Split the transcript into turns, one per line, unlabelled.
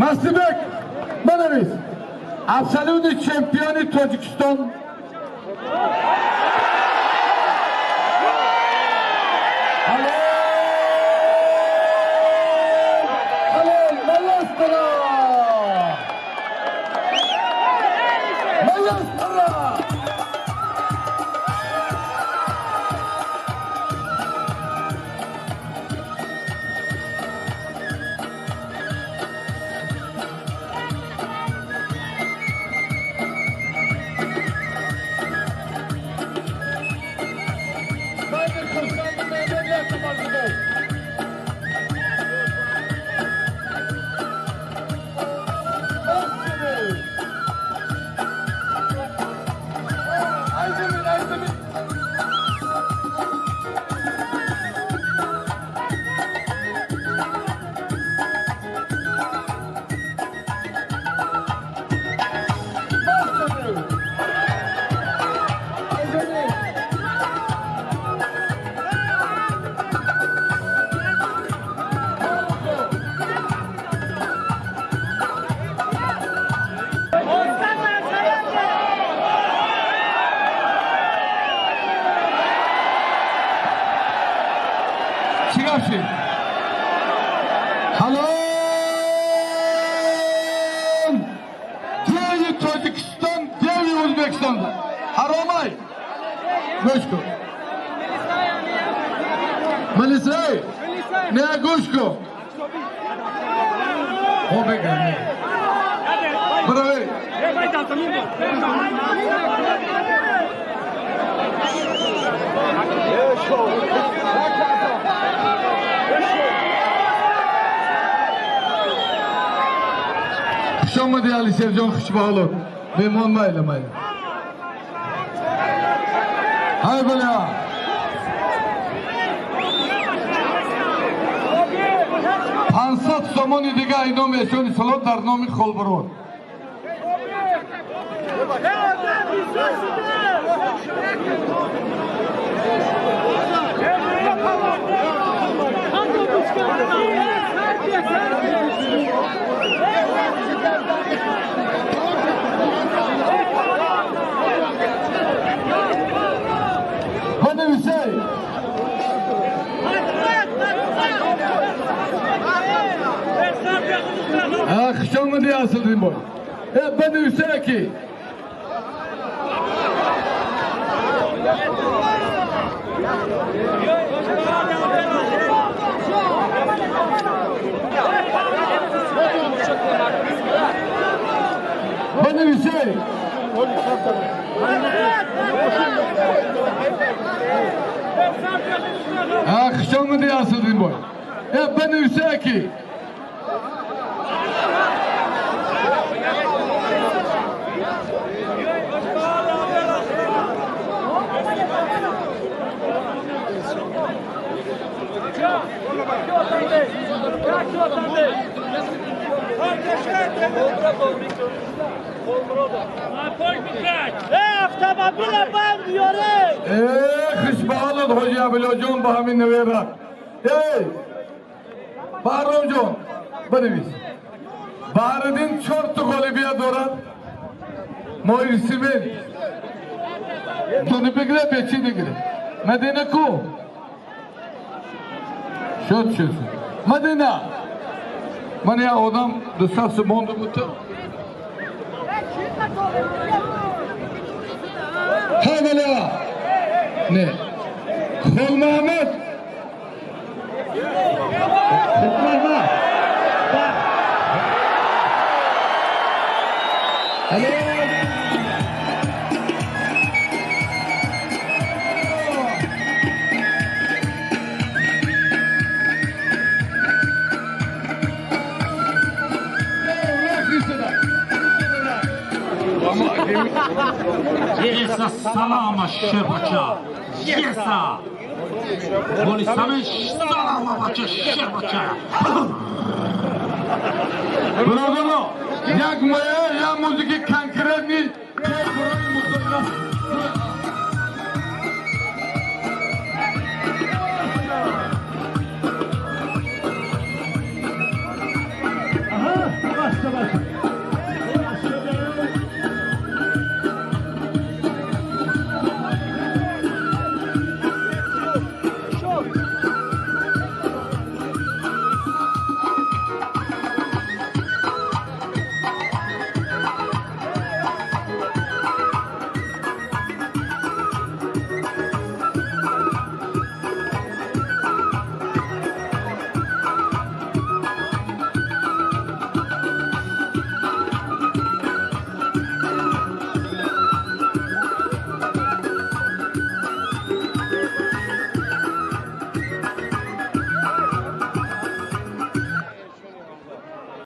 Мастибек, банавис. Абсолютный чемпиони Тоҷикистон. Halol, Maestro! Maestro! Halol! Деви Тоҷикистон, деви Ӯзбекистон. Ҳаромай. Гӯш кун. Милисай. Не, гӯш кун. О, бегам. Баравей. Хуш омадӣ, Алишерҷон, хушбаҳолот. Меҳмон, майла, майла. Ҳай баля. 500 сомони дига ай номи эшони салот дар номи Холбурон. Банависай. Хуш омадӣ, Асилдинбой. Банависай ки. Банависай. Хуш омадӣ, Асилдинбой. Банависай ки. Хушбаҳолот, ҳоҷи Абилоҷон, ба ҳамин навера. Эй, Баҳромҷон, банавис. Баҳриддин чорта ғолибият дорад. Моҳир Симин. Тони бигире, бечи дигире. Мадина ку? Шуд, шуд. Мадина. Ман як одам 200 сомон буд. Ҳай баля. Не. Холмаҳмад. Холмаҳмад.
Yesa salama şerbaça. Yesa. Polisame salama bacha şerbaça.
Бародаро, як моя, як музики конкретный.